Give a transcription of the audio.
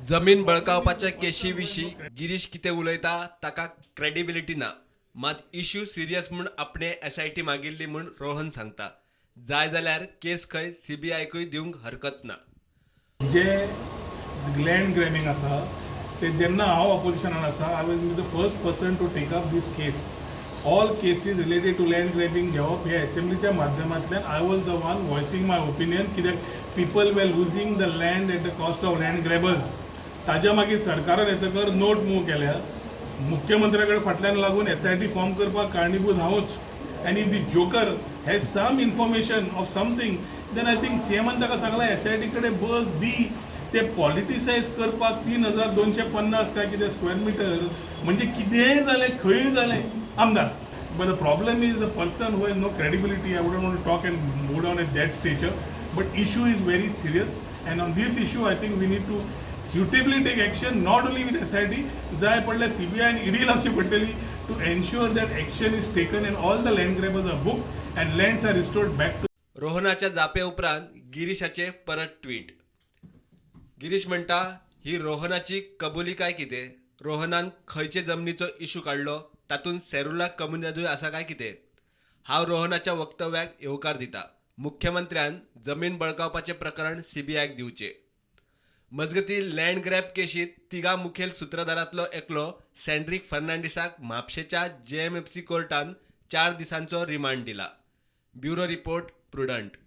जमीन बळकावपाच्या केशी विशीं गिरीश कितें उलयता ताका क्रेडिबिलिटी ना, मात इश्यू सिरियस म्हूण आपणे एसआयटी मागिल्ली म्हूण रोहन सांगता. जाय जाल्यार केस खंय सीबीआयकूय दिवंक हरकत ना. जे लँड ग्रॅबिंग आसा ते जेन्ना हांव ऑपोजिशनान आसा, I was be the first person to take up this case. All cases related to land grabbing घेवप हे एसेंब्लीच्या माध्यमांतल्यान I was the one voicing my opinion, कित्याक people were losing the land at the cost of land grabbers. ताज्या मागीर सरकारान येतकर note move केल्या, मुख्यमंत्र्या कडेन फाटल्यान लागून एसआयटी फॉर्म करपाक कारणीभूत हांवूच. And if the joker has some information of something, then I think सीएमान ताका सांगलां एसआयटी कडेन बस दी. ते पॉलिटिसायज करपाक 3250 काय कितें स्क्वेअर मिटर म्हणजे कितेंय जालें, खंय जालें आमदार. But the problem is the person who has no credibility. I wouldn't want to talk and move down at that stature, but issue is very serious, and on this issue I think we need to suitably take action, not only with SIT, जाय पडल्यार CBI आनी ED लावची पडटली to ensure that action is taken and all the land grabbers are booked and lands are restored back to. रोहनाच्या जापे उपरांत गिरीशाचे परत tweet. Girish म्हणटा, ही रोहनाची कबुली काय कितें? रोहनान खंयचे जमनीचो इशू काडलो? तातूंत सेरुला कम्युनिदादूय आसा काय कितें? हांव रोहनाच्या वक्तव्याक येवकार दिता. मुख्यमंत्र्यान जमीन बळकावपाचें प्रकरण सीबीआयक दिवचें. मजगतीं, लँड ग्रॅब केशींत तिगां मुखेल सुत्रधारांतलो एकलो सँड्रीक फर्नांडीसाक म्हापशेच्या जेएमएफसी कोर्टान 4 दिसांचो रिमांड दिला. Bureau report, Prudent.